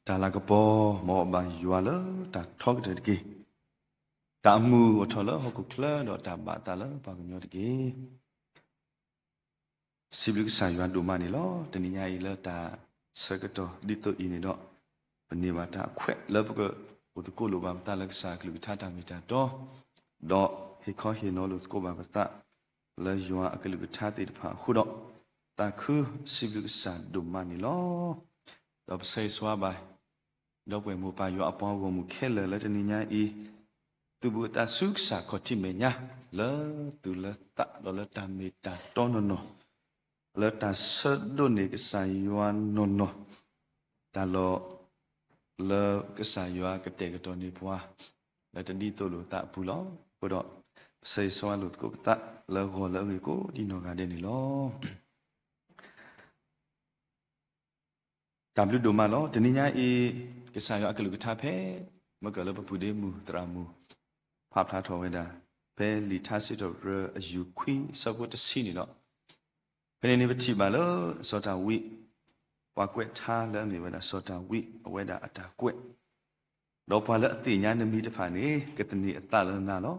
တၢ်လၤကပီၤ မ်အဘၣ်ယွၤလၢတၢ်ထီကတၢၢ်တက့ၢ်. တၢ်အမုာ်အိၣ်ထီၣ်လၢဟီၣ်ခိၣ်ချၢ ဒီးတၢ်ဘၣ်သးလၢပှၤကညီတက့ၢ်. စံးဘျုးကစၢ်ယွၤဒိၣ်မးန့ၣ်လီၤ. တနံၤညါအံၤလၢတၢ်ဆၢကတီၢ်ဒ်သိးအံၤန့ၣ်ဒီး ပန့ၢ်ဘၣ်တၢ်အခွဲးလၢပကအိၣ်သကိးလိာ်ဘၣ်ပသးလၢကစၢ်အကလုၢ်ကထါတၢ်မ့ၢ်တၢ်တီ, ဒီးဟ့ၣ်ခီဟ့ၣ်နီၤလိာ်သကိးဘၣ်ပသး လၢယွၤအကလုၢ်ကထါသ့ၣ်တဖၣ်အဃိဒီး သးခုစံးဘျုးကစၢ်ဒိၣ်မးန့ၣ်လီၤ. ဒီးပဆၢဂ့ၤဆၢဝါဘၣ် ဒီပုၢ်ဝဲၢ်မိၢ်ပၢ်ယွၤအပှၤဂီၢ်မုၢ်ခဲလၢာ်လၢတနံၤညါအံၤ သုးဘူးအသးဆူကစၢ်ခီၣ်ထံးမဲာ်ညါ လၢသူၣ်လၢသးဒီးလၢတၢ်မ့ၢ်တၢ်တီနီၢ်နီၢ်, လၢတၢ်ဆၢဒိးန့ၢ်ကစၢ်ယွၤနီၢ်နီၢ်, တၢ်လီၢ်လၢကစၢ်ယွၤကတဲာ်ကတီၤန့ၢ်ပှၤ လၢတဒ်သိးလိာ်သးအပူၤလီၤ. အဃိဒီး ပဆၢဂ့ၤဆၢဝါလိာ်သကိးပသးလၢဂီၤလၢအဂ့ၤကိးဒ်နီၢ်ဂၤဒဲးန့ၣ်လီၤ. တၢ်ဘျုးဒိၣ်မးလီၤ. တနံၤညါအံၤ ကစၢ်ယွၤအကလုၢ်ကထါဖဲ မ့ၢ်ကလၢပပုၢ်ဒ့မုၣ်သရၣ်မုၣ် ဖးဖျါထီၣ်ဝဲဒၣ် ဖဲလံာ်ထါစံးထီၣ်ပတြၢၤအယူၢ်ခွံဆၢဖိတဆံန့ၣ်ဒီး ဖဲန့ၣ်န့ၣ်ပထံၣ်ဘၣ်လၢစီၤဒၤဝံး ပှၤကွဲးထါလၢအမ့ၢ်ဝဲဒၣ်စီၤဒၤဝံး အဝဲဒၣ်အတၢ်ကွဲး, ဒီးပှၤလၢအသ့ၣ်ညါနမံၤတဖၣ်န့ၣ် ကသန့ၤအသးလၢနၤလီၤ.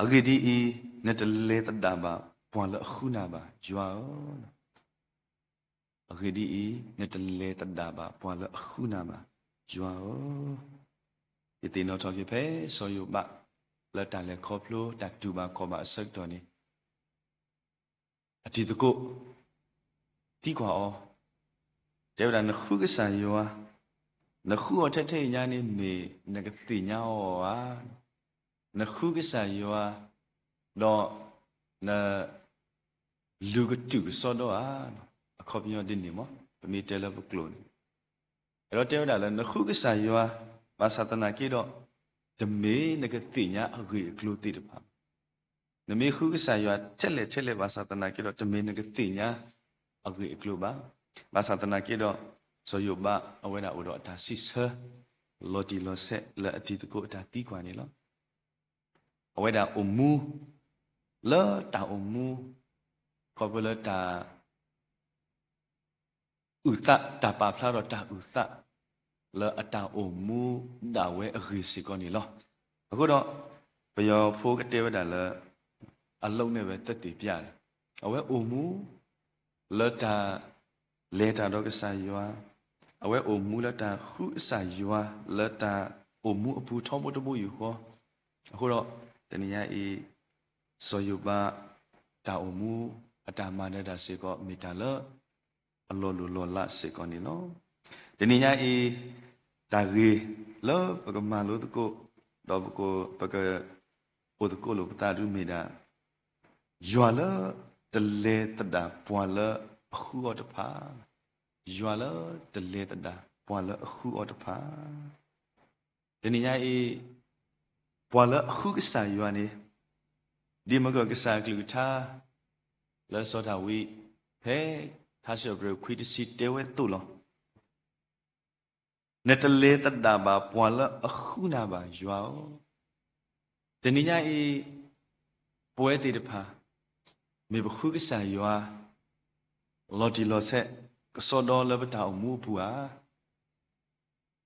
အဂ့ၢ်ဒ်အံၤ, နတလဲၤသဒၣ်ဘၣ်ပှၤလၢအဃုနၤဘၣ် ယွၤဧၢ. အဂ့ၢ်ဒ်အံၤ, နတလဲၤသဒၣ်ဘၣ်ပှၤလၢအဃုနၤဘၣ် ယွၤဧၢ. ယသ့ၣ်နီၣ်ထီၣ်က့ၤဖဲစီၤယိၤဘး လၢတၢ်လဲၤခီဖျိတၢ်တူၢ်ဘၣ်ခီၣ်ဘၣ်အဆၢကတီၢ်န့ၣ် အတံၤသကိး သံကွၢ်အီၤ, တဲဝဲဒၣ် နဃုကစၢ်ယွၤ, နဃုအီၤထဲထဲအံၤညါန့ၣ် မ့ၢ်နကသ့ၣ်ညါအီၤဧါ. နဃုကစၢ်ယွၤ ဒီးန လူၤကတုာ်ကစီဒီဧါ. အခီပညီဒ်န့ၣ်မ့ၢ် ပမ့ၢ်တဲလၢပကျိာ်န့ၣ် အဲၣ်ဒိးတဲဝဲဒၣ်လၢ နဃုကစၢ်ယွၤ ဘၣ်ဆၣ်သနာ်က့ဒီး တမ့ၢ်နကသ့ၣ်ညါအဂ့ၢ်အကျိၤသ့ၣ်တဖၣ်, နမ့ၢ်ဃုကစၢ်ယွၤထဲလဲၣ်ထဲလဲၣ်ဘၣ်ဆၣ်သနာ်က့ဒီး တမ့ၢ်နကသ့ၣ်ညါအဂ့ၢ်အကျိၤဘၣ်. ဘၣ်ဆၣ်သနာ်က့ဒီး စီၤယိၤဘးအဝဲဒၣ်အိၣ်ဒီးအတၢ်စံးဆၢ လီၤတံၢ်လီၤဆဲးလၢအတံၤသကိးအတၢ်သံကွၢ်န့ၣ်လီၤ. အဝဲဒၣ်အိၣ်မူ လၢတၢ်အိၣ်မူ ခီဖျိလၢတၢ် အုၣ်သး တၢ်ပာ်ဖျါဒီးတၢ်အုၣ်သး လၢအတၢ်အိၣ်မူဒၣ်ဝဲအဂ့ၢ်စ့ၢ်ကီးန့ၣ်လီၤ. အဃိဒီး ပယီၤဖိကတဲဝဲဒၣ်လၢ အလုပ်နဲ့ပဲ သက်သေပြတယ်. အဝဲအိၣ်မူ လၢတၢ် လဲၤတၢ်ဒီးကစၢ်ယွၤ, အဝဲအိၣ်မူလၢတၢ်ဃုကစၢ်ယွၤ လၢတၢ်အိၣ်မူအပူၤထီဘိတဘိယူၢ်ဃီ, အဃိဒီး တနံၤညါအံၤ စီၤယိၤဘး တၢ်အိၣ်မူ အတၢ်မၤနၢၤတၢ်စ့ၢ်ကီး မ့ၢ်တၢ်လၢ အလီၤလိၢ်လီၤလးစ့ၢ်ကီးန့ၣ်လီၤ. တနံၤညါအံၤ တၢ်ဂ့ၢ်လၢပကမၤလိသကိး ဒီးပက ပက အိၣ်သကိးလိာ်ပသးဒုးမ့ၢ်ဒၣ် ယွၤလၢတလဲၤသဒၣ်ပှၤလၢအဃုအီၤတဖၣ်, ယွၤလၢတလဲၤသဒၣ်ပှၤလၢအဃုအီၤတဖၣ်. တနံၤညါအံၤ ပှၤလၢအဃုကစၢ်ယွၤန့ၣ် ဒ်မ့ၢ်ကစၢ်အကလုၢ်ကထါ လၢစီၤဒၤဝံး ဖဲထါစံးထီၣ်ပတြၢၤခွံတဆံတဲဝဲအသိးလီၤ. နတလဲၤသဒၣ်ဘၣ်ပှၤလၢအဃုနၤဘၣ် ယွၤဧၢ. တနံၤညါအံၤ ပဝဲသ့ၣ်တဖၣ် မ့ၢ်ပဃုကစၢ်ယွၤ လီၤတံၢ်လီၤဆဲး ကစီဒီလၢပတၢ်အိၣ်မူအပူၤဧါ.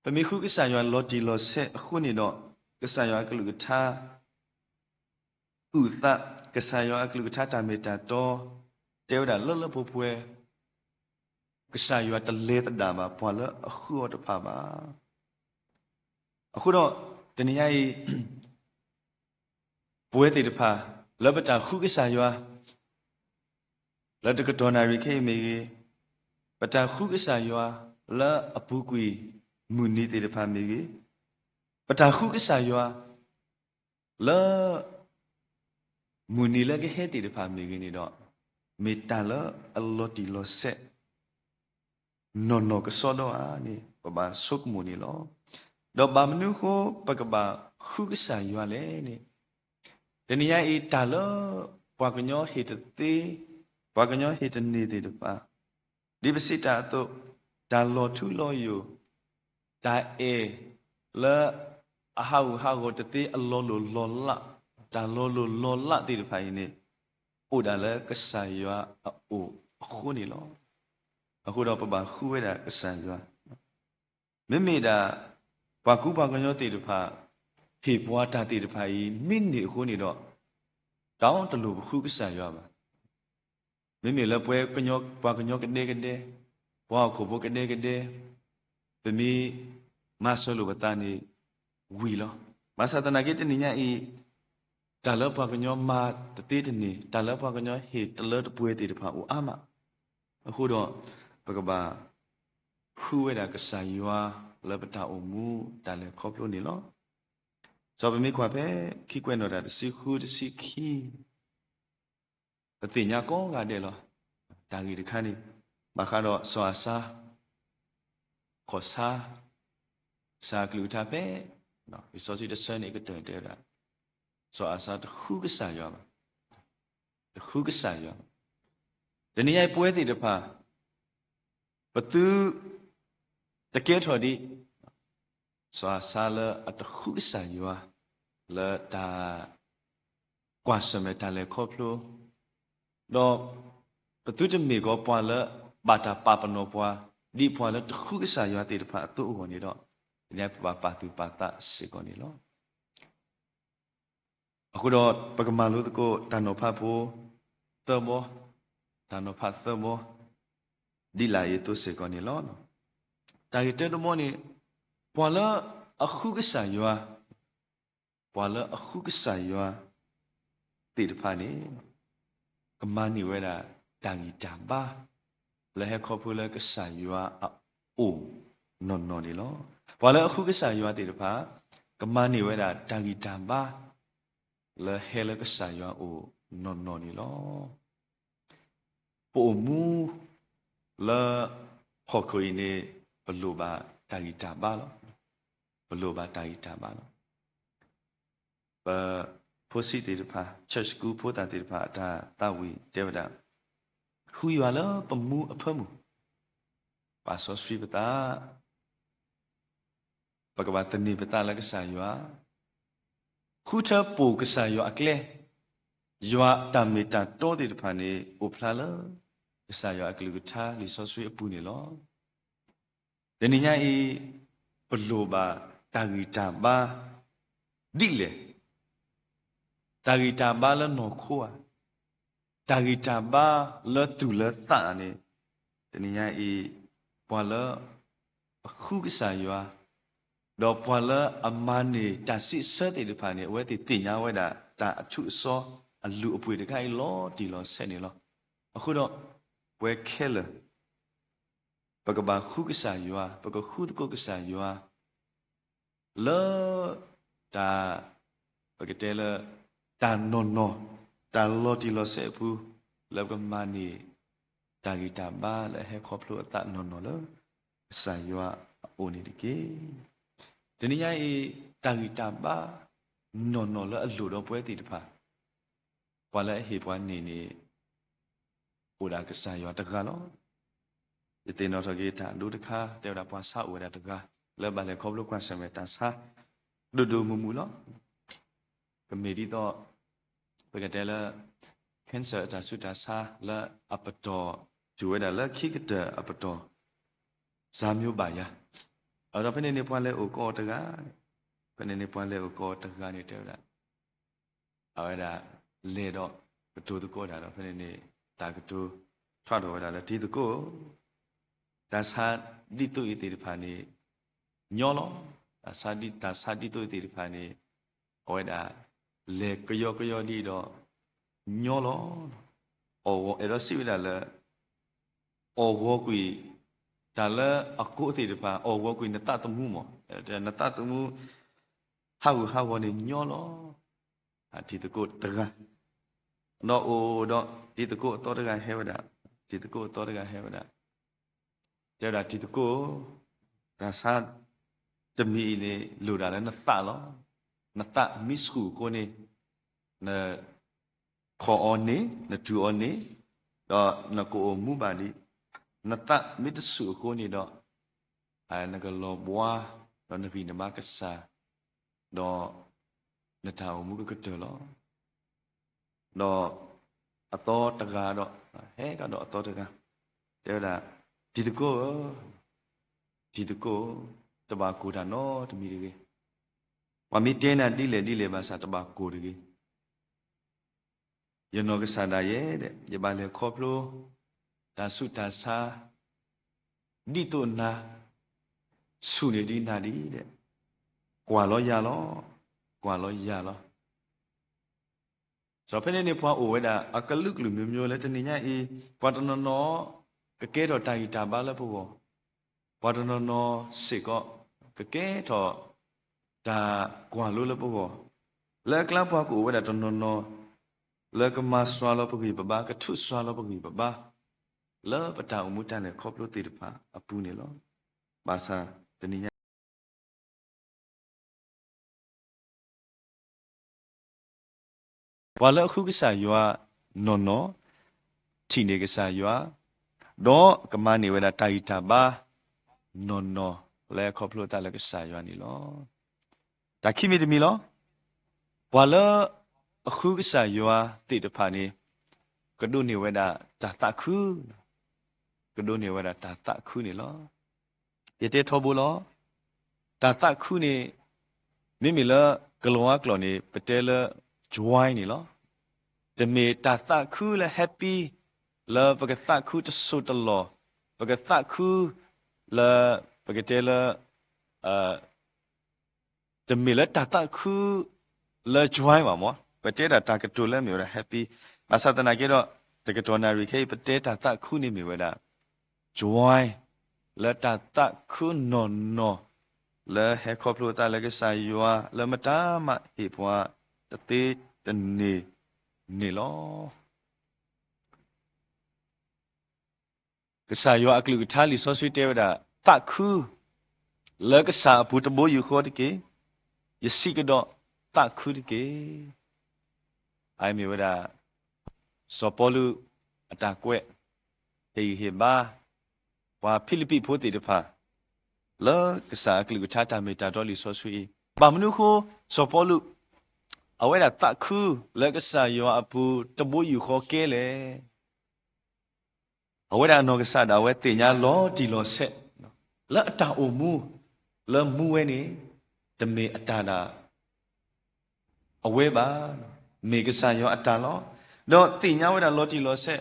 ပမ့ၢ်ဃုကစၢ်ယွၤလီၤတံၢ်လီၤဆဲးအဃိန့ၣ်ဒီး ကစၢ်ယွၤအကလုၢ်ကထါ အုၣ်သး ကစၢ်ယွၤအကလုၢ်ကထါတၢ်မ့ၢ်တၢ်တီ တဲဝဲဒၣ်လၢလၢပှဲၤပှဲၤ ကစၢ်ယွၤတလဲၤသဒၣ်ဘၣ်ပှၤလၢအဃုအီၤတဖၣ်ဘၣ်. အဃိဒီး တနံၤညါအံၤ ပဝဲသ့ၣ်တဖၣ် လၢပတၢ်ဃုကစၢ်ယွၤ လၢတကတီၢ်နၣ်ရံၣ်ခဲအံၤမ့ၢ်ဂ့ၤ, ပတၢ်ဃုကစၢ်ယွၤ လၢအပူၤကွံာ်မုၢ်နံၤသ့ၣ်တဖၣ်မ့ၢ်ဂ့ၤ, ပတၢ်ဃုကစၢ်ယွၤ လၢ မုၢ်နံၤလၢကဟဲသ့ၣ်တဖၣ်မ့ၢ်ဂ့ၤန့ၣ်ဒီး မ့ၢ်တၢ်လၢအလီၤတံၢ်လီၤဆဲး နီၢ်နီၢ်ကစီဒီဧါန့ၣ် ပဘၣ်ဆိကမိၣ်န့ၣ်လီၤ. ဒီးဘၣ်မနုၤအဃိ ပကဘၣ်ဃုကစၢ်ယွၤလဲၣ်န့ၣ်, တနံၤညါအံၤ တၢ်လၢပှၤကညီဟ့ၣ်တသ့, ပှၤကညီဟ့ၣ်တန့ၢ်သ့ၣ်တဖၣ် ဒ်ပစံးတၢ်အသိး, တၢ်လီၤထူလီၤယိာ်, တၢ်အဲၣ်လၢအဟးဂူာ်ဟးဂီၤတသ့ အလီၤလိၢ်လီၤလး, တၢ်လီၤလိၢ်လီၤလးသ့ၣ်တဖၣ်အံၤန့ၣ် အိၣ်ဒၣ်လၢကစၢ်ယွၤအအိၣ်အဃိန့ၣ်လီၤ. အဃိဒီးပဘၣ်ဃုဝဲဒၣ်ကစၢ်ယွၤ မ့မ့ၢ်ဒၣ် ပှၤကူပှၤကညီသ့ၣ်တဖၣ် ဟ့ၣ်ပှၤတၢ်သ့ၣ်တဖၣ်အံၤ မ့ၢ်န့ၢ်အဃိန့ၣ်ဒီး တၢ်အီၤတလိၣ်ပဃုကစၢ်ယွၤဘၣ်. မ့မ့ၢ်လၢပှၤကညီကဒဲကဒဲ, ပှၤဟီၣ်ခိၣ်ဖိကဒဲကဒဲ, ပမ့ၢ်မၤစၢၤလိာ်ပသးန့ၣ် ဝံၤလီၤ. ဘၣ်ဆၣ်သနာ်က့တနံၤညါအံၤ တၢ်လၢပှၤကညီမၤတသ့တန့ၢ်, တၢ်လၢပှၤကညီဟ့ၣ်တလၢတပှဲၤသ့ၣ်တဖၣ်အိၣ်အါမး, အဃိဒီး ပကဘၣ် ဃုဝဲဒၣ်ကစၢ်ယွၤလၢပတၢ်အိၣ်မူတၢ်လဲၤခီဖျိန့ၣ်လီၤ. စီၤပမ့ၢ်ကွၢ်ဖဲခံကွဲးနီၣ်တၢ်တဆံဃုတဆံခံ ပသ့ၣ်ညါကိးဂၤဒဲးလီၤ. တၢ်ဂ့ၢ်တခါန့ၣ် ဘၣ်ဃးဒီးစီၤအၤစါ ခီၣ်ဆါ ကစၢ်အကလုၢ်ကထါဖဲ လံာ်စီဆှံတဆၢန့ၣ်အကတၢၢ်တဲဝဲဒၣ် စီၤအၤစါတဃုကစၢ်ယွၤဘၣ်, တဃုကစၢ်ယွၤဘၣ်. တနံၤညါအံၤပဝဲသ့ၣ်တဖၣ် ပသုတကဲထီၣ်ဒံး စီၤအၤစါလၢအတဃုကစၢ်ယွၤ လၢတၢ်ကွၢ်ဆၢၣ်မဲာ်တၢ်လဲၤခီဖျိ, ဒီးပသုတမ့ၢ်ကီးပှၤလၢဘၣ်တၢ်ပာ်ပနီၣ်ပှၤ ဒ်ပှၤလၢတဃုကစၢ်ယွၤသ့ၣ်တဖၣ်အသိးအဂီၢ်န့ၣ်ဒီး ပဘၣ်ပာ်သူၣ်ပာ်သးစ့ၢ်ကီးန့ၣ်လီၤ. အဃိဒီးပကမၤလိသကိးတၢ်နီၤဖးဖိသၢဘီ, တၢ်နီၤဖးသၢဘီ ဒ်လာ်အံၤအသိးစ့ၢ်ကီးန့ၣ်လီၤ. တၢ်ဂ့ၢ်တၢတဘီန့ၣ် ပှၤလၢအဃုကစၢ်ယွၤ, ပှၤလၢအဃုကစၢ်ယွၤသ့ၣ်တဖၣ်န့ၣ် ကမၤန့ၢ်ဝဲဒၣ်တၢ်ဂံၢ်တၢ်ဘါ လၢဟဲခီဖျိလၢကစၢ်ယွၤအအိၣ်နီၢ်နီၢ်န့ၣ်လီၤ. ပှၤလၢအဃုကစၢ်ယွၤသ့ၣ်တဖၣ် ကမၤန့ၢ်ဝဲဒၣ်တၢ်ဂံၢ်တၢ်ဘါ လၢဟဲလၢကစၢ်ယွၤအအိၣ်နီၢ်နီၢ်န့ၣ်လီၤ. ပအိၣ်မူလၢဟီၣ်ခိၣ်အံၤန့ၣ် ပလိၣ်ဘၣ်တၢ်ဂံၢ်တၢ်ဘါလီၤ. ပလိၣ်ဘၣ်တၢ်ဂံၢ်တၢ်ဘါလီၤ. ပဖိဆံးသ့ၣ်တဖၣ် church school ဖိသၣ်သ့ၣ်တဖၣ်အတၢ်သးဝံၣ်တဲဝဲဒၣ်, ဃုယွၤလၢပမူအဖၢမုၢ်, ပာ်စီဆှံပသး ပကဘၣ်သန့ၤပသးလၢကစၢ်ယွၤ, ဃုထၢပိာ်ကစၢ်ယွၤအကျဲ, ယွၤအတၢ်မ့ၢ်တၢ်တီသ့ၣ်တဖၣ်န့ၣ် အိၣ်ဖျါလၢ ကစၢ်ယွၤအကလုၢ်ကထါလံာ်စီဆှံအပူၤန့ၣ်လီၤ. တနံၤညါအံၤ ပလိၣ်ဘၣ်တၢ်ဂံၢ်တၢ်ဘါဒ်လဲၣ်. တၢ်ဂံၢ်တၢ်ဘါလၢနီၢ်ခိဧါ, တၢ်ဂံၢ်တၢ်ဘါလၢသူၣ်လၢသးန့ၣ်, တနံၤညါအံၤ ပှၤလၢအဃုကစၢ်ယွၤ ဒီးပှၤလၢအမၤန့ၢ်တၢ်စံးဆၢသ့ၣ်တဖၣ်န့ၣ် အဝဲသ့ၣ်သ့ၣ်ညါဝဲဒၣ် တၢ်အထူးအစီအလုၢ်အပှ့ၤတခါအံၤလီၤတံၢ်လီၤဆဲးန့ၣ်လီၤ. အဃိဒီး ပဝဲခဲလၢာ် ပကဘၣ်ဃုကစၢ်ယွၤ, ပကဃုသကိးကစၢ်ယွၤ လၢ တၢ် ပကတဲလၢ တၢ်နီၢ်နီၢ် တၢ်လီၤတံၢ်လီၤဆဲးအပူၤ လၢပကမၤန့ၢ် တၢ်ဂံၢ်တၢ်ဘါလၢအဟဲခီဖျိအသးနီၢ်နီၢ်လၢ ကစၢ်ယွၤအအိၣ်န့ၣ်တက့ၢ်. တနံၤညါအံၤ တၢ်ဂံၢ်တၢ်ဘါ နီၢ်နီၢ်လၢအလိၣ်ဒီးပဝဲသ့ၣ်တဖၣ် ပှၤလၢအဟ့ၣ်ပှၤန့ၢ်န့ၣ် အိၣ်ဒၣ်ကစၢ်ယွၤတဂၤလီၤ. ယသ့ၣ်နီၣ်ထီၣ်က့ၤတၢ်ဒိတခါ တဲဝဲဒၣ်ပှၤဆါအိၣ်ဝဲဒၣ်တဂၤ လၢဘၣ်လဲၤခီဖျိကွၢ်ဆၢၣ်မဲာ်တၢ်ဆါ ဒိၣ်ဒိၣ်မုၢ်မုၢ်လီၤ. ကမ့ၢ်ဒ်သိး ပကတဲလၢ cancer အတၢ်ဆူးတၢ်ဆါလၢအပတီၢ် တုၤဝဲဒၣ်လၢခံကတၢၢ်အပတီၢ် စါမျိုးဘၣ်ယၤ အဒီးဖဲန့ၣ်န့ၣ်ပှၤလဲၤအိၣ်ကီးအီၤတဂၤ, ဖဲန့ၣ်န့ၣ်ပှၤလဲၤအိၣ်ကီးအီၤတဂၤန့ၣ်တဲဝဲဒၣ် အဝဲဒၣ်လဲၤဒီးကတိၤသကိးတၢ်ဒီး ဖဲန့ၣ်န့ၣ် တၢ်ကတိၤ ထွဲထီၣ်ဝဲဒၣ်လၢတံၤသကိးဧၢ, တၢ်ဆါဒ်သိးအံၤသ့ၣ်တဖၣ်န့ၣ် ညီလီၤ. တၢ်ဆါဒ် တၢ်ဆါဒ်သိးအံၤသ့ၣ်တဖၣ်န့ၣ် အဝဲဒၣ်လဲၤကယီကယီဒ်ဒီး ညီလီၤ. အီၣ်ဂီၤအဲၣ်ဒိးစံးဝဲဒၣ်လၢ အီၣ်ဂီၤကွံာ် တၢ်လၢအကိးသ့ၣ်တဖၣ် အီၣ်ဂီၤကွံာ်နသးသမူမး, နသးသမူ ဟးဂူာ်ဟးဂီၤန့ၣ်ညီလီၤ. တံၤသကိးတဂၤ ဒီးအိၣ်ဒီးတံၤသကိးအသီတဂၤဟဲဝဲဒၣ်, တံၤသကိးအသီတဂၤဟဲဝဲဒၣ်, တဲဝဲဒၣ်တံၤသကိး, တၢ်ဆါတမံၤအံၤန့ၣ် လိၣ်ဒၣ်လၢနသးလီၤ. နသးမ့ၢ်ဆူၣ်အဃိန့ၣ် န ခိးအီၤန့ၣ် နတူၢ်အီၤန့ၣ် ဒီးနကအိၣ်မူဘၣ်ဒံး, နသးမ့ၢ်တဆူၣ်အဃိန့ၣ်ဒီး နကလီၤဘှါ ဒီးနဂံၢ်နဘါကစၢ် ဒီးနတၢ်အိၣ်မူကကတၢၢ်လီၤ. ဒီးအသီတဂၤဒီး ဟဲကဒီးအသီတဂၤ တဲဝဲဒၣ် တံၤသကိးဧၢ, တံၤသကိးဧၢ, တဘၣ်ကိၢ်တၢ်နီတမံၤတဂ့ၤ. ပှၤမ့ၢ်တဲနၤဒ်လဲၣ်ဒ်လဲၣ်ဘၣ်ဆၣ် တဘၣ်ကိၢ်တဂ့ၤ. ယနီၢ်ကစၢ်ဒၣ်ယဲဒၣ် ယဘၣ်လဲၤခီဖျိ တၢ်ဆူးတၢ်ဆါ ဒ်သိးနၤ ဆူၣ်န့ၢ်ဒံးနၤဒံးဒဲး, ကွၢ်လီၤယၤလီၤ, ကွၢ်လီၤယၤလီၤ. ဒီးဖဲန့ၣ်န့ၣ် ပှၤအိၣ်ဝဲဒၣ်အကလုာ်ကလုာ်မျိုးမျိုး လၢတနံၤညါအံၤ, ပှၤတနီၤနီၤ ကကဲထီၣ်တၢ်ဂံၢ်တၢ်ဘါလၢပဂီၢ်, ပှၤတနီၤနီၤစ့ၢ်ကီး ကကဲထီၣ်တၢ်ကွၢ်လိလၢပဂီၢ်, လၢအကျါပှၤကအိၣ်ဝဲဒၣ်တနီၤနီၤ လၢကမၤစှၤလီၤပဂံၢ်ပဘါ, ကထုးစှၤလီၤပဂံၢ်ပဘါ လၢပတၢ်အိၣ်မူတၢ်လဲၤခီဖျိသ့ၣ်တဖၣ်အပူၤန့ၣ်လီၤ. ဘၣ်ဆၣ်တနံၤညါ ပှၤလၢအဃုကစၢ်ယွၤနီၢ်နီၢ်, ထံၣ်န့ၢ်ကစၢ်ယွၤ, ဒီးကမၤန့ၢ်ဝဲဒၣ်တၢ်ဂံၢ်တၢ်ဘါနီၢ်နီၢ် လၢခီဖျိအသးလၢကစၢ်ယွၤန့ၣ်လီၤ. တၢ်ခံမံၤတမံၤလီၤ. ပှၤလၢအဃုကစၢ်ယွၤသ့ၣ်တဖၣ်န့ၣ် ကဒိးန့ၢ်ဝဲဒၣ်တၢ်သးခု, ကဒိးန့ၢ်ဝဲဒၣ်တၢ်သးခုန့ၣ်လီၤ. ယတဲထီဘိလီၤ. တၢ်သးခုန့ၣ် မ့မ့ၢ်လၢကလံးဝါကျိာ်န့ၣ် ပတဲလၢ joy န့ၣ်လီၤ. တမ့ၢ်တၢ်သးခုလၢ happy လၢပကသးခုတစိၢ်တလီၢ်, ပကသးခုလၢ ပကတဲလၢ တမ့ၢ်လၢတၢ်သးခုလၢ joy ဘၣ်မၢ်, ပတဲဒၣ်တၢ်ကတိၤလၢမ့ၢ်ဝဲဒၣ် happy. ဘၣ်ဆၣ်သနာ်က့ဒီး တကတီၢ်နၣ်ရံၣ်ခဲအံၤ ပတဲတၢ်သးခုန့ၣ်မ့ၢ်ဝဲဒၣ် joy လၢတၢ်သးခုနီၢ်နီၢ် လၢဟဲခီဖျိအသးလၢကစၢ်ယွၤ လၢမတၤမးဟ့ၣ်ပှၤတသ့တန့ၢ်န့ၣ်လီၤ. ကစၢ်ယွၤအကလုၢ်ကထါလံာ်စီဆှံတဲဝဲဒၣ်, သးခု, လၢကစၢ်အပူၤတဘိယူၢ်ဃီတက့ၢ်. ယစံးကဒီး, သးခုတက့ၢ်. အမ့ၢ်ဝဲဒၣ် စီၤပီလူးအတၢ်ကွဲး ဟ့ၣ်ဂံၢ်ဟ့ၣ်ဘါ ပှၤဖံလံးပံးဖိသ့ၣ်တဖၣ် လၢကစၢ်အကလုၢ်ကထါတၢ်မ့ၢ်တၢ်တီလံာ်စီဆှံအံၤ, ဘၣ်မနုၤအဃိ စီၤပီလူး အဝဲဒၣ်သးခု လၢကစၢ်ယွၤအပူၤတဘိယူၢ်ဃီကဲလဲၣ်. အဝဲဒၣ်အနီၢ်ကစၢ်ဒၣ်ဝဲသ့ၣ်ညါလီၤတံၢ်လီၤဆဲး လၢအတၢ်အိၣ်မူ လၢမူဝဲန့ၣ် တမ့ၢ်အတၢ်ဒၣ် အဝဲဘၣ်, မ့ၢ်ကစၢ်ယွၤအတၢ်လီၤ. ဒီးသ့ၣ်ညါဝဲဒၣ်လီၤတံၢ်လီၤဆဲး,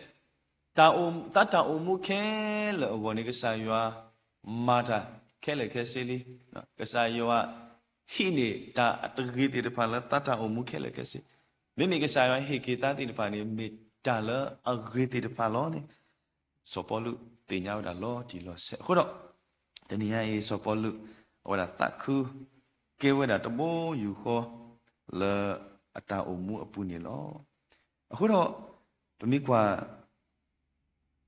တၢ်အိၣ်, သးတၢ်အိၣ်မူခဲလၢာ်အဂီၢ်န့ၣ် ကစၢ်ယွၤမၤတၢ်ခဲလၢာ်ခဲဆ့လံ. ကစၢ်ယွၤဟံးန့ၢ်တၢ်အတဂ့ၤသ့ၣ်တဖၣ်လၢသးတၢ်အိၣ်မူခဲလၢာ်ခဲဆ့, မ့မ့ၢ်ကစၢ်ယွၤဟ့ၣ်က့ၤသးသ့ၣ်တဖၣ်န့ၣ် မ့ၢ်တၢ်လၢအဂ့ၤသ့ၣ်တဖၣ်လီၤန့ၣ် စီၤပီလူးသ့ၣ်ညါဝဲဒၣ်လီၤတံၢ်လီၤဆဲး. အဃိဒီး တနံၤညါအံၤ စီၤပီလူး အဝဲဒၣ်သးခု ကဲဝဲဒၣ်တဘိယူၢ်ဃီ လၢအတၢ်အိၣ်မူအပူၤန့ၣ်လီၤ. အဃိဒီး ပမ့ၢ်ကွၢ်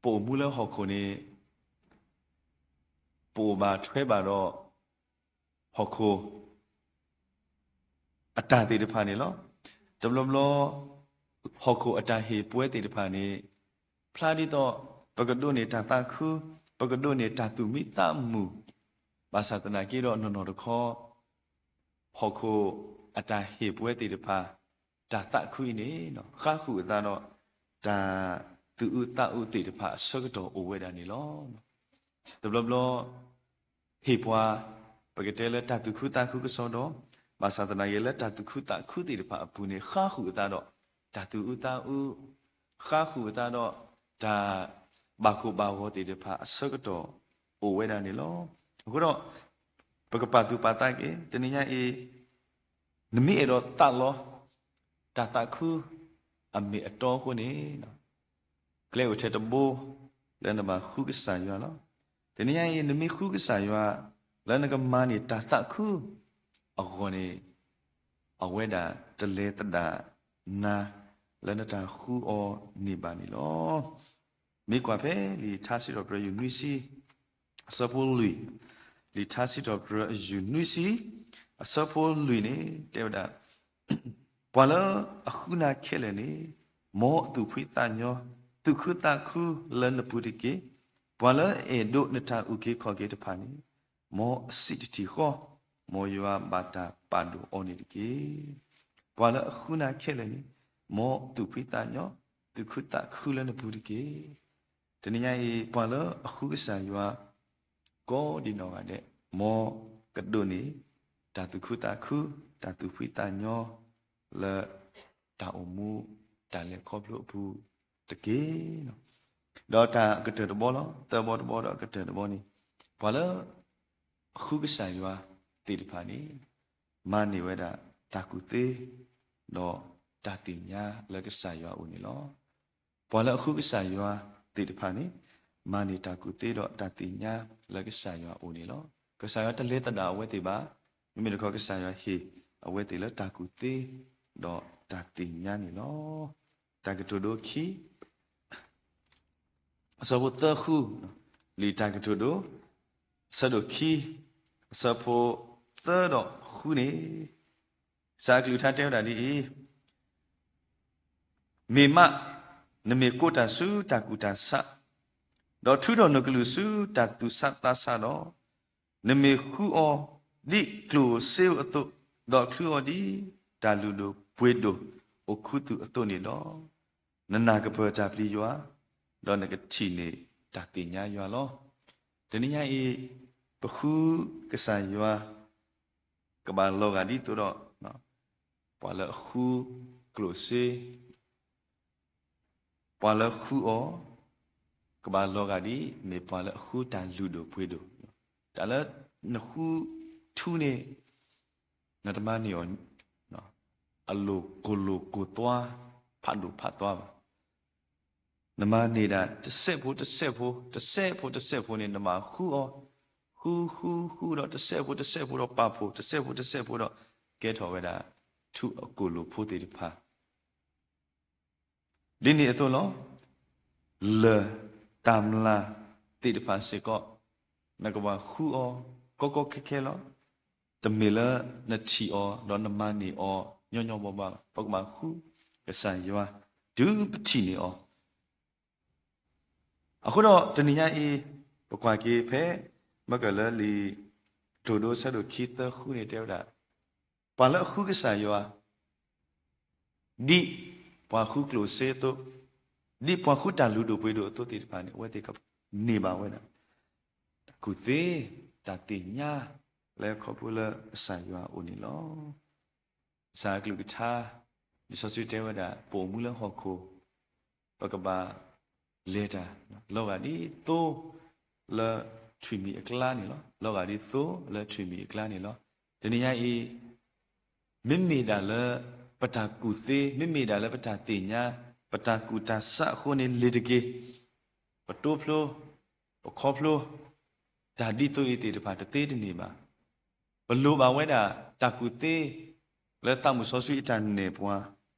ပအိၣ်မူလၢဟီၣ်ခိၣ်န့ၣ် ပအိၣ်ဘၣ်ထွဲဘၣ်ဒီး ဟီၣ်ခိၣ် အတၢ်သ့ၣ်တဖၣ်န့ၣ်လီၤ. တဘျီဘျီ ဟီၣ်ခိၣ်အတၢ်ဟ့ၣ်ပှဲၤသ့ၣ်တဖၣ်န့ၣ် ဖျါဒ်သိး ပကဒိးန့ၢ်တၢ်သးခု, ပကဒိးန့ၢ်တၢ်သူၣ်မံသးမုာ်, ဘၣ်ဆၣ်သနာ်က့ဒီးနီၢ်နီၢ်တခီ ဟီၣ်ခိၣ်အတၢ်ဟ့ၣ်ပှဲၤသ့ၣ်တဖၣ် တၢ်သးခုအံၤန့ၣ် ဃါဃုာ်အသးဒီး တၢ်သူၣ်အုးသးအုးသ့ၣ်တဖၣ်အဆၢကတီၢ်အိၣ်ဝဲဒၣ်န့ၣ်လီၤ. တဘျီဘျီ ဟ့ၣ်ပှၤ ပကတဲလၢတၢ်သူၣ်ခုသးခုကစီဒီ, ဘၣ်ဆၣ်သနာ်က့လၢတၢ်သူၣ်ခုသးခုသ့ၣ်တဖၣ်အပူၤန့ၣ် ဃါဃုာ်အသးဒီး တၢ်သူၣ်အုးသးအုး, ဃါဃုာ်အသးဒီး တၢ်ဘၣ်ကိၢ်ဘၣ်ဂီၤသ့ၣ်တဖၣ်အဆၢကတီၢ်အိၣ်ဝဲဒၣ်န့ၣ်လီၤ. အဃိဒီး ပကပာ်သူၣ်ပာ်သးက့ၤ တနံၤညါအံၤ နမ့ၢ်အဲၣ်ဒိးသးလီ တၢ်သးခုအမ့ၢ်အတီအဃိန့ၣ် ကျဲအိၣ်ထဲတဘိ လၢနဘၣ်ဃုကစၢ်ယွၤလီၤ. တနံၤညါအံၤ နမ့ၢ်ဃုကစၢ်ယွၤ လၢနကမၤန့ၢ်တၢ်သးခုအဂီၢ်န့ၣ် အဝဲဒၣ်တလဲၤသဒၣ်နၤ လၢနတၢ်ဃုအီၤန့ၣ်ဘၣ်န့ၣ်လီၤ. မ့ၢ်ကွၢ်ဖဲလံာ်ထါစံးထီၣ်ပတြၢၤယုၢ်နွံဆံ အဆၢဖိလွံၢ်, လံာ်ထါစံးထီၣ်ပတြၢၤယုၢ်နွံဆံ အဆၢဖိလွံၢ်န့ၣ် တဲဝဲဒၣ် ပှၤလၢအဃုနၤခဲလၢာ်န့ၣ် မ်အသူၣ်ဖှံသးညီ, သူၣ်ခုသးခုလၢနပူၤတက့ၢ်. ပှၤလၢအအဲၣ်ဒိးနတၢ်အုၣ်က့ၤခီၣ်က့ၤတဖၣ်န့ၣ် မ်အစံးတထံၣ်ဃီ, မ်ယွၤဘၣ်တၢ်ပာ်ဒိၣ်အီၤန့ၣ်တက့ၢ်. ပှၤလၢအဃုနၤခဲလၢာ်န့ၣ် မ်သူၣ်ဖှံသးညီ, သူၣ်ခုသးခုလၢနပူၤတက့ၢ်. တနံၤညါအံၤ ပှၤလၢအဃုကစၢ်ယွၤ ကိးဒံနီၢ်ဂၤဒဲး မ် ကဒိးန့ၢ် တၢ်သူၣ်ခုသးခု, တၢ်သူၣ်ဖှံသးညီ လၢ တၢ်အိၣ်မူ တၢ်လဲၤခီဖျိအပူၤတက့ၢ်. ဒီးတၢ်အကတၢၢ်တဘီလီၤ. သၢဘီတဘီဒီးအကတၢၢ်တဘီန့ၣ်, ပှၤလၢ အဃုကစၢ်ယွၤသ့ၣ်တဖၣ်န့ၣ် မၤန့ၢ်ဝဲဒၣ်တၢ်ကူၣ်သ့ ဒီးတၢ်သ့ၣ်ညါလၢကစၢ်ယွၤအအိၣ်န့ၣ်လီၤ. ပှၤလၢအဃုကစၢ်ယွၤသ့ၣ်တဖၣ်န့ၣ် မၤန့ၢ်တၢ်ကူၣ်သ့ဒီးတၢ်သ့ၣ်ညါလၢကစၢ်ယွၤအအိၣ်န့ၣ်လီၤ. ကစၢ်ယွၤတလဲၤသဒၣ်အဝဲသ့ၣ်ဘၣ်. မ့မ့ၢ်တခီ ကစၢ်ယွၤဟ့ၣ်အဝဲသ့ၣ်လၢတၢ်ကူၣ်သ့ ဒီးတၢ်သ့ၣ်ညါန့ၣ်လီၤ. တၢ်ကတိၤဒိခံ အဆၢဖိသၢဃု, လံာ်တၢ်ကတိၤဒိ အဆၢဒိၣ်ခံ, အဆၢဖိသၢဒီးဃုန့ၣ်, ကစၢ်အကလုၢ်ကထါတဲဝဲဒၣ်ဒ်အံၤ, မ့ၢ်မး နမ့ၢ်ကိးတၢ်ဆူတၢ်ကူၣ်တၢ်ဆး, ဒီးထုးထီၣ်နကလုၢ်ဆူတၢ်သူၣ်ဆးသးဆးဒီး, နမ့ၢ်ဃုအီၤဒ်ကျိၣ်ဧိၤစ့ဧိၤအသိး, ဒီးချုအီၤဒ်တၢ်လုၢ်ဒိၣ်ပှ့ၤဒိၣ်အိၣ်ခူသူၣ်အသိးန့ၣ်ဒီး, နနာ်ကပၢၤတၢ်ပျံၤယွၤ, ဒီးနကထံၣ်န့ၢ်တၢ်သ့ၣ်ညါယွၤလီၤ. တနံၤညါအံၤ ပဃုကစၢ်ယွၤ ကဘၣ်လီၤဂာ်ဒ်သိးဒီး ပှၤလၢအဃုကျိၣ်စ့, ပှၤလၢဃုအီၤ ကဘၣ်လီၤဂာ်ဒ် မ့ၢ်ပှၤလၢအဃုတၢ်လုၢ်ဒိၣ်ပှ့ၤဒိၣ်, တၢ်လၢနဃုထူန့ၣ် နတမၤန့ၢ်အီၤ အလိၤကိၢ်လိၤကိၢ်သွါ ဖးဒိၣ်ဖးသွါဘၣ်. နမၤန့ၢ်ဒၣ်တစဲးဖိတစဲးဖိ, တစဲးဖိတစဲးဖိန့ၣ် နဘၣ်ဃုအီၤ, ဃုဃုဃုဒီးတစဲးဖိတစဲးဖိဒီးပာ်ဖှိၣ်, တစဲးဖိတစဲးဖိဒီး ကဲထီၣ်ဝဲဒၣ် ထူအကိၢ်လိာ်ဖိသ့ၣ်တဖၣ် ဒ်န့ၣ်အသိးလီၤ. လၢၢ်တၢ်မျၢ်သ့ၣ်တဖၣ်စ့ၢ်ကီး နကဘၣ်ဃုအီၤ ကီကီခဲခဲလီၤ. တမ့ၢ်လၢနထံၣ်အီၤ ဒီးနမၤန့ၢ်အီၤ ညီညီဘၣ်ဘၣ်, ပကဘၣ်ဃုကစၢ်ယွၤ တုၤပထံၣ်န့ၢ်အီၤ. အဃိဒီးတနံၤညါအံၤ ပကွၢ်က့ၤဖဲ မ့ၢ်ကလၢလံာ်ကတိၤဒိဆၢဒိၣ်ခံသၢဃုန့ၣ်တဲဝဲဒၣ်, ပှၤလၢအဃုကစၢ်ယွၤ ဒ်ပှၤဃုကျိၣ်စ့အသိး, ဒ်ပှၤဃုတၢ်လုၢ်ဒိၣ်ပှ့ၤဒိၣ်အသိးသ့ၣ်တဖၣ်န့ၣ် အဝဲသ့ၣ်ကန့ၢ်ဘၣ်ဝဲဒၣ် တၢ်ကူၣ်သ့, တၢ်သ့ၣ်ညါ လၢခီဖျိလၢကစၢ်ယွၤအအိၣ်န့ၣ်လီၤ. ကစၢ်အကလုၢ်ကထါ လံာ်စီဆှံတဲဝဲဒၣ် ပအိၣ်မူလၢဟီၣ်ခိၣ် ပကဘၣ်လဲၤတၢ် လီၤဂာ်ဒ်သိလၢထွံၣ်မံၤအကျါန့ၣ်လီၤ. လီၤဂာ်ဒ်သိလၢထွံၣ်မံၤအကျါန့ၣ်လီၤ. တနံၤညါအံၤ မ့မ့ၢ်ဒၣ်လၢ ပတၢ်ကူၣ်သ့, မ့မ့ၢ်ဒၣ်လၢပတၢ်သ့ၣ်ညါ, ပတၢ်ကူၣ်တၢ်ဆးအဃိန့ၣ် လ့ၤတက့ၢ်. ပတိဖျိ, ပခီဖျိ တၢ်ဒ်သိးအံၤသ့ၣ်တဖၣ်တသ့တန့ၢ်ဘၣ်. ပလိၣ်ဘၣ်ဝဲဒၣ်တၢ်ကူၣ်သ့ လၢသးမုၢ်စီဆှံအတၢ်နဲၣ်ပှၤ,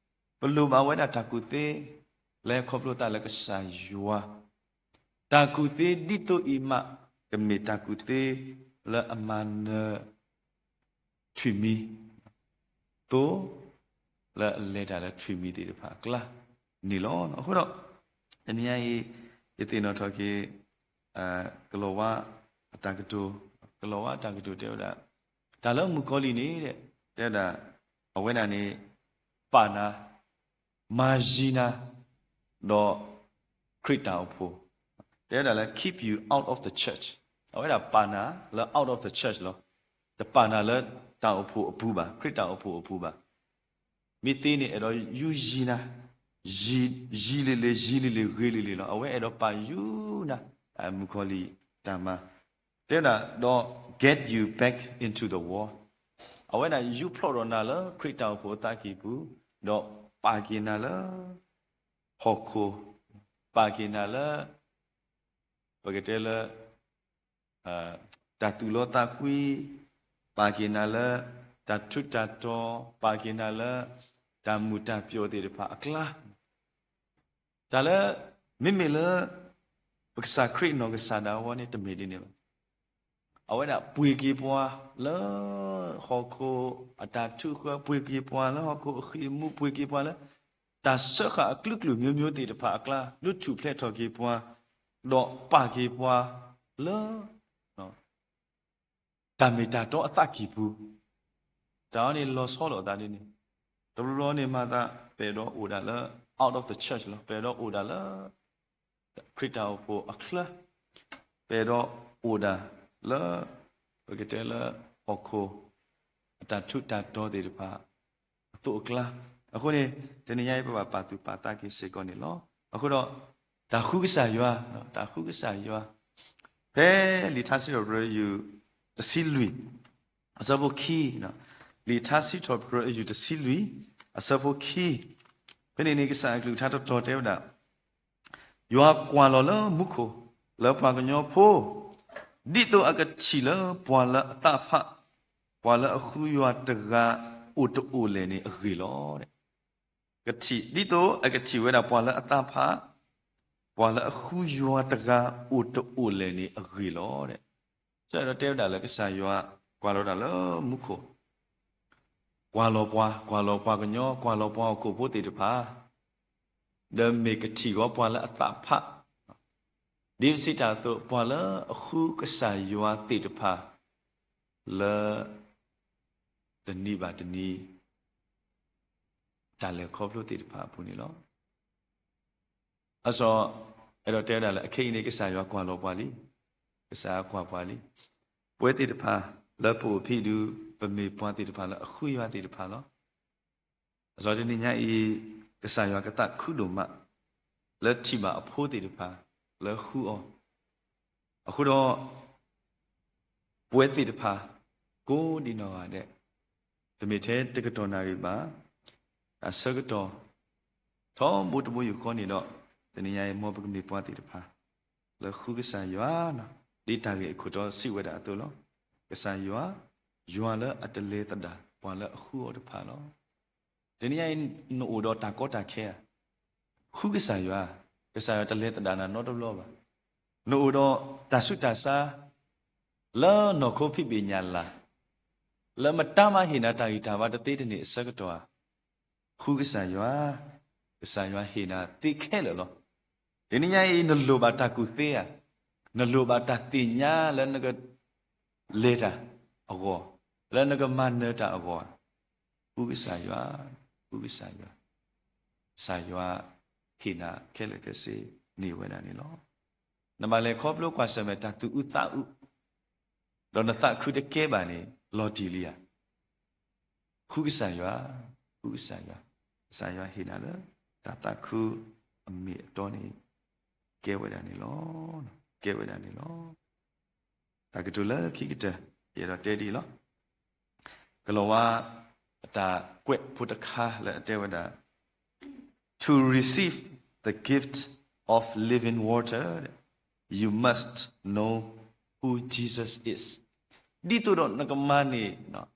ပလိၣ်ဘၣ်ဝဲဒၣ်တၢ်ကူၣ်သ့ လၢခီဖျိသးလၢကစၢ်ယွၤ, တၢ်ကူၣ်သ့ဒ်သိးအံၤမး ကမ့ၢ်တၢ်ကူၣ်သ့လၢအမၤနၢၤ ထွံၣ်မံၤ သိ လၢအလဲၤတၢ်လၢထွံၣ်မံၤသ့ၣ်တဖၣ်အကျါန့ၣ်လီၤ. အဃိဒီး တနံၤညါအံၤ ယသ့ၣ်နီၣ်ထီၣ်က့ၤ ကလီၤဝါအတၢ်ကတိၤ, ကလီၤဝါအတၢ်ကတိၤတဲဝဲဒၣ် တၢ်လၢမုၣ်ကီၤလံၢ်န့ၣ် တဲဝဲဒၣ် အဝဲဒၣ်န့ၣ် ပာ်နၤ မၤယံၤနၤ ဒီးခရံာ်တၢ်အိၣ်ဖှိၣ်, တဲဝဲဒၣ်လၢ keep you out of the church, အဝဲဒၣ်ပာ်နၤလၢ out of the church လီၤ. တပာ်နၤလၢတၢ်အိၣ်ဖှိၣ်အပူၤဘၣ်, ခရံာ်တၢ်အိၣ်ဖှိၣ်အပူၤဘၣ်. မ့ၢ်သ့န့ၣ် အဲၣ်ဒိးယူယံၤနၤ, ယံၤလံၤလံၤ, ယံၤလံၤလံၤ, ဂ့ၤလံၤလံၤလီၤ. အဝဲအဲၣ်ဒိးပာ်ယူၤနၤ, မုၣ်ကီၤလံၢ်တၢ်မၤ တဲဝဲဒၣ်ဒီး get you back into the world, အဝဲဒၣ်ယူၤဖျိးဒီးနၤလၢခရံာ်တၢ်အိၣ်ဖှိၣ်အသးကံၢ်ပူၤ, ဒီးပာ်က့ၤနၤလၢ ဟီၣ်ခိၣ်, ပာ်က့ၤနၤလၢ ပကတဲလၢ တၢ်သူၣ်လီသးကွံ, ပာ်က့ၤနၤလၢ တၢ်ထူးတၢ်တီၤ, ပာ်က့ၤနၤလၢ တၢ်မုာ်တၢ်ပျီၣ်သ့ၣ်တဖၣ်အကျါ, တၢ်လၢ မ့မ့ၢ်လၢ ပကစၢ်ခရံာ်နီၢ်ကစၢ်ဒၣ်ဝဲန့ၣ် တမ့ၢ်ဒ်န့ၣ်ဘၣ်. အဝဲဒၣ်ပှ့ၤက့ၤပှၤလၢ ဟီၣ်ခိၣ်အတၢ်ထုးဃၢ, ပှ့ၤက့ၤပှၤလၢဟီၣ်ခိၣ်အဃံအမူ, ပှ့ၤက့ၤပှၤလၢ တၢ်စၢဃာ်အကလုာ်ကလုာ်မျိုးမျိုးသ့ၣ်တဖၣ်အကျါ, ဒုးထူၣ်ဖျဲးထီၣ်က့ၤပှၤ, ဒီးပာ်က့ၤပှၤလၢ တၢ်မ့ၢ်တၢ်တီအသးကံၢ်ပူၤ, တၢ်အံၤန့ၣ်လီၤဆီလိာ်အသးဒ်န့ၣ်, တဘျီဘျီန့ၣ်မၤသး ပအဲၣ်ဒိးအိၣ်ဒၣ်လၢ out of the church လီၤ, ပအဲၣ်ဒိးအိၣ်ဒၣ်လၢ ခရံာ်တၢ်အိၣ်ဖှိၣ်အချၢ, ပအဲၣ်ဒိးအိၣ်ဒၣ်လၢ ပကတဲလၢ ဟီၣ်ခိၣ် အတၢ်ထူးတၢ်တီၤသ့ၣ်တဖၣ် အသိးအကျါ, အဃိန့ၣ် တနံၤညါအံၤ ပဘၣ်ပာ်သူၣ်ပာ်သးက့ၤစ့ၢ်ကီးန့ၣ်လီၤ. အဃိဒီး တၢ်ဃုကစၢ်ယွၤ, တၢ်ဃုကစၢ်ယွၤ, ဖဲလံာ်ထါစံးထီၣ်ပတြၢၤယုၢ်တဆံလွံၢ် အဆၢဖိခံ, လံာ်ထါစံးထီၣ်ပတြၢၤအယုၢ်တဆံလွံၢ် အဆၢဖိခံ, ဖဲန့ၣ်န့ၣ် ကစၢ်အကလုၢ်ကထါတတီၤတဲဝဲဒၣ်, ယွၤကွၢ်လီၤလၢမူခိၣ် လၢပှၤကညီဖိ, ဒ်သိးအကထံၣ်လၢပှၤလၢအသးဖး, ပှၤလၢအဃုယွၤတဂၤအိၣ်တအိၣ်လဲၣ်န့ၣ်အဂ့ၢ်လီၤ. ဒ်သိးအကထံၣ်ဝဲဒၣ်ပှၤလၢအသးဖး, ပှၤလၢအဃုယွၤတဂၤအိၣ်တအိၣ်လဲၣ်န့ၣ်အဂ့ၢ်လီၤ. ဆၢကတီၢ်တဲဝဲဒၣ်လၢကစၢ်ယွၤကွၢ်လီၤတၢ်လၢမူခိၣ်, ကွၢ်လီၤပှၤ, ကွၢ်လီၤပှၤကညီ, ကွ�2 လီၤပှၤဟီၣ်ခိၣ်ဖိသ့ၣ်တဖၣ်, ဒီးမ့ၢ်ကထံၣ်ဃီပှၤလၢအသးဖး, ဒ်ပစံးတၢ်အသိး ပှၤလၢအဃုကစၢ်ယွၤသ့ၣ်တဖၣ် လၢ တနံၤဘၣ်တနံၤ တၢ်လဲၤခီဖျိသ့ၣ်တဖၣ်အပူၤန့ၣ်လီၤ. အစီအဲၣ်ဒိးတဲဝဲဒၣ်လၢ အခဲအံၤန့ၣ် ကစၢ်ယွၤကွၢ်လီၤပှၤလံ, ကစၢ်ယွၤကွၢ်ပှၤလံ, ပဝဲသ့ၣ်တဖၣ်လၢပအိၣ်ဖဲအံၤဒုး ပမ့ၢ်ပှၤသ့ၣ်တဖၣ်လၢအဃုယွၤသ့ၣ်တဖၣ်လီၤ. အစီတနံၤညါအံၤ ကစၢ်ယွၤကသးခုဒိၣ်မး လၢထံၣ်ဘၣ်အဖိသ့ၣ်တဖၣ် လၢဃုအီၤ, အဃိဒီး ပဝဲသ့ၣ်တဖၣ် ကိးဒံးနီၢ်ဂၤဒဲး, တမ့ၢ်ထဲတကတီၢ်နၣ်ရံၣ်ဘၣ်, အဆၢကတီၢ် ထီဘိတဘိယူၢ်ဃီန့ၣ်ဒီး တနံၤညါအံၤ မ်ပကမ့ၢ်ပှၤသ့ၣ်တဖၣ် လၢဃုကစၢ်ယွၤ, ဒ်တၢ်ဂ့ၢ်အခိၣ်တီစံးဝဲဒၣ်အသိးလီၤ. ကစၢ်ယွၤ, ယွၤလၢအတလဲၤသဒၣ်ပှၤလၢအဃုအီၤတဖၣ်လီၤ. တနံၤညါအံၤ နအိၣ်ဒီးတၢ်ကီတၢ်ခဲဧါ, ဃုကစၢ်ယွၤ, ကစၢ်ယွၤတလဲၤသဒၣ်နၤနီတဘျီဘၣ်. နအိၣ်ဒီးတၢ်ဆူးတၢ်ဆါ လၢနီၢ်ခိဖံးဘ့ၣ်ညၣ်လၢ်, လၢမတၤမၤဟ့ၣ်နၤတၢ်ဂံၢ်တၢ်ဘါတသ့တန့ၢ်အဆၢကတီၢ်ဧါ, ဃုကစၢ်ယွၤ, ကစၢ်ယွၤဟ့ၣ်နၤသ့ခဲလၢာ်လီၤ. တနံၤညါအံၤ နလိၣ်ဘၣ်တၢ်ကူၣ်သ့ဧါ, နလိၣ်ဘၣ်တၢ်သ့ၣ်ညါလၢနက လဲၤတၢ်အဂီၢ်, လၢနကမၤနၢၤတၢ်အဂီၢ်ဧါ, ဃုကစၢ်ယွၤ, ဃုကစၢ်ယွၤ, ကစၢ်ယွၤဟ့ၣ်နၤခဲလၢာ်ခဲဆ့န့ၢ်ဝဲဒၣ်န့ၣ်လီၤ. နဘၣ်လဲၤခီဖျိကွၢ်ဆၢၣ်မဲာ်တၢ်သူၣ်အုးသးအုး, ဒီးနသးခုတကဲဘၣ်န့ၣ် လီၤတံၢ်လံဧါ. ဃုကစၢ်ယွၤ, ဃုကစၢ်ယွၤ, ကစၢ်ယွၤဟ့ၣ်နၤလၢ တၢ်သးခုအမ့ၢ်အတီန့ၣ် ကဲဝဲဒၣ်န့ၣ်လီၤ, ကဲဝဲဒၣ်န့ၣ်လီၤ. တၢ်ကတိၤလၢခံကတၢၢ် ယအဲၣ်ဒိးတဲဒ်အံၤလီၤ. ကလီၤဝါ အတၢ်ကွဲးဖိတခါလၢအတဲဝဲဒၣ်, To receive the gift of living water, you must know who Jesus is. ဒ်သိးဒီးနကမၤန့ၢ်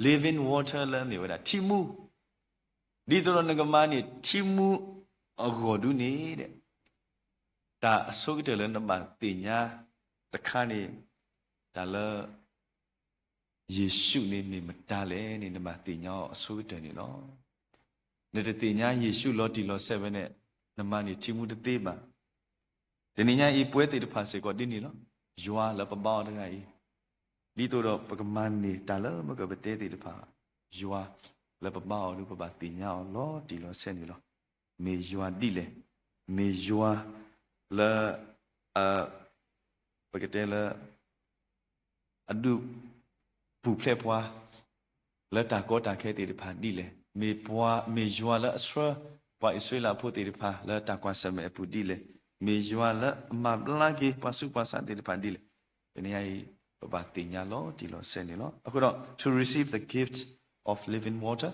living water လၢအမ့ၢ်ဝဲဒၣ်ထံမူ, ဒ်သိးဒီးနကမၤန့ၢ်ထံမူအဂီၢ်ဒုန့ၣ် တၢ်အဆိကတၢၢ်လၢနဘၣ်သ့ၣ်ညါတခါန့ၣ် တၢ်လၢ ယ့ၣ်ၡူးန့ၣ်မ့ၢ်မတၤလဲၣ်န့ၣ် နဘၣ်သ့ၣ်ညါအီၤအဆိကတၢၢ်န့ၣ်လီၤ. နတသ့ၣ်ညါယ့ၣ်ၡူးလီၤတံၢ်လီၤဆဲးဝဲန့ၣ် နမၤန့ၢ်ထံမူတသ့ဘၣ်. တနံၤညါအံၤ ပဝဲသ့ၣ်တဖၣ်စ့ၢ်ကီးဒ်န့ၣ်လီၤ. ယွၤလၢပဘါအီၤတဂၤအံၤ, ဒ်သိးဒီးပကမၤန့ၢ်တၢ်လၢမ့ၢ်ကပတဲသ့ၣ်တဖၣ်, ယွၤလၢပဘါအီၤဒီး ပဘၣ်သ့ၣ်ညါအီၤလီၤတံၢ်လီၤဆဲးန့ၣ်လီၤ. မ့ၢ်ယွၤဒ်လဲၣ်, မ့ၢ်ယွၤလၢ ပကတဲလၢ အဒုးပူၤဖျဲးပှၤ လၢတၢ်ကီတၢ်ခဲသ့ၣ်တဖၣ်ဒ်လဲၣ်, မ့ၢ်ယွၤလၢအဆှၢ ပှၤအံၣ်စရ့လးဖိသ့ၣ်တဖၣ် လၢတၢ်ကွၢ်ဆၢၣ်မဲာ်အပူၤဒ်လဲၣ်, မ့ၢ်ယွၤလၢအမၤဘျါက့ၤပှၤဆူးပှၤဆါသ့ၣ်တဖၣ်ဒ်လဲၣ်, တနံၤညါအံၤ ပဘၣ်သ့ၣ်ညါလီၤတံၢ်လီၤဆဲးန့ၣ်လီၤ. အဃိဒီး to receive the gift of living water,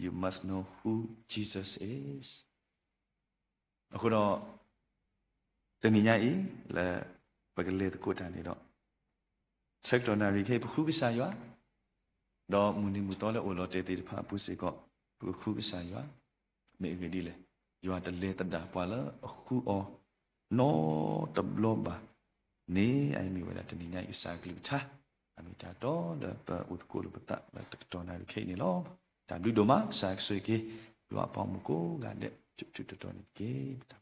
you must know who Jesus is. အဃိဒီး တနံၤညါအံၤ လၢပကလဲၤသကိးတၢ်န့ၣ်ဒီး ဆၢကတီၢ်နၣ်ရံၣ်ခဲအံၤ ပဃုကစၢ်ယွၤ, ဒီးမုၢ်နံၤမုၢ်သီလၢအိၣ်လီၤတဲာ်သ့ၣ်တဖၣ်အပူၤစ့ၢ်ကီး ပကဃုကစၢ်ယွၤ, မ့ၢ်အဂ့ၢ်ဒ်လဲၣ်, ယွၤတလဲၤသဒၣ်ပှၤလၢအဃုအီၤ နီတဘျီဘၣ်န့ၣ် အအံၤမ့ၢ်ဝဲဒၣ်တနံၤညါအံၤကစၢ်အကလုၢ်ကထါ, အမ့ၢ်တၢ်တီလၢပအိၣ်သကိးလိာ်ပသးလၢတကတီၢ်နၣ်ရံၣ်ခဲအံၤန့ၣ်လီၤ. တၢ်ဘျုးဒိၣ်မး ကစၢ်ကဆိၣ်ဂ့ၤက့ၤ ယွၤအပှၤဂီၢ်မုၢ်ကိးဂၤဒဲး ဆူၣ်ဆူၣ်တီတီန့ၣ်တက့ၢ်.